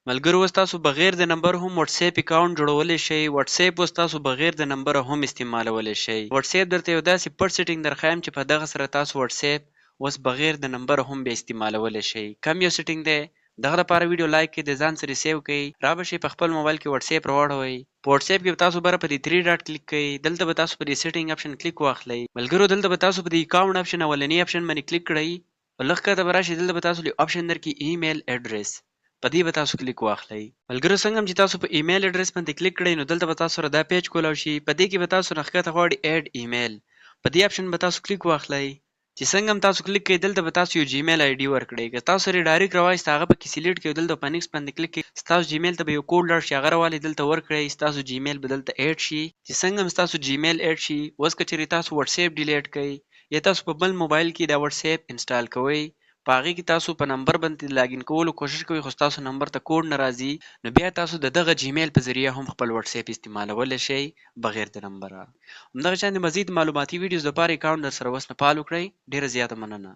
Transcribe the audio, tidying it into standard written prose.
ملګرو اوس تاسو بغیر د نمبر هم وټس اپ اکاونټ جوړولی شئ. وټس اپ اوس تاسو بغیر د نمبر هم استعمالولی شئ. وټس اپ درته یو داسې پټ سیټینګ درښایم چې په دغه سره تاسو وټس اپ اوس بغیر د نمبر هم بیا استعمالولی شئ. کم یو سیټینګ دی، دغه لپاره ویډیو لایک کړئ، د ځان سره سیو کړئ، را به شئ په خپل موبایل کې وټس اپ راواړوئ. په وټس اپ کې به تاسو بره په دې 3 ډاټ کلیک کړئ، دلته به تاسو په دې سیټینګ اپشن کلیک واخلئ. ملګرو دلته به تاسو په دې اکاونټ اپشن اولنی اپشن باندې کلیک کړئ او لږ کښته به راشئ، دلته به تاسو له اپشن درکړي ایمیل اډرس، په دې به تاسو کلیک واخلئ. ملګرو څنګه هم چې تاسو په ایمیل اډرس باندې کلیک کړئ نو دلته به تاسو سره دا پیج کولاو شي. په دې کې به تاسو نه ښکته غواړي اډ ایمیل، په دې اپشن به تاسو کلیک واخلئ. چې څنګه هم تاسو کلیک کړئ دلته به تاسو یو جیمیل آی ډي ورکړئ. که تاسو سره ډایرکټ راوایست هغه پکې سلیکټ کړئ، دلته په نیکس باندې کلیک کړئ، ستاسو جیمیل ته به یو کوډ لاړ شي، هغه راوالئ دلته ورکړئ، ستاسو جیمیل به دلته اډ شي. چې څنګه هم ستاسو جیمیل اډ شي، اوس که چېرې تاسو وټس اپ ډیلیټ کړئ یا تاسو په بل موبایل کې دا وټس اپ انسټال کوئ، په هغې کې تاسو په نمبر باندې لاګین کولو کوشش کوئ خو ستاسو نمبر ته کوډ نه راځي، نو بیا تاسو د دغه جیمیل په ذریعه هم خپل وټس اپ استعمالولی شئ بغیر د نمبره. همدغه شان د مزید معلوماتي ویډیوز لپاره اکاونټ در سره اوس نه فالو کړئ. ډېره زیاته مننه.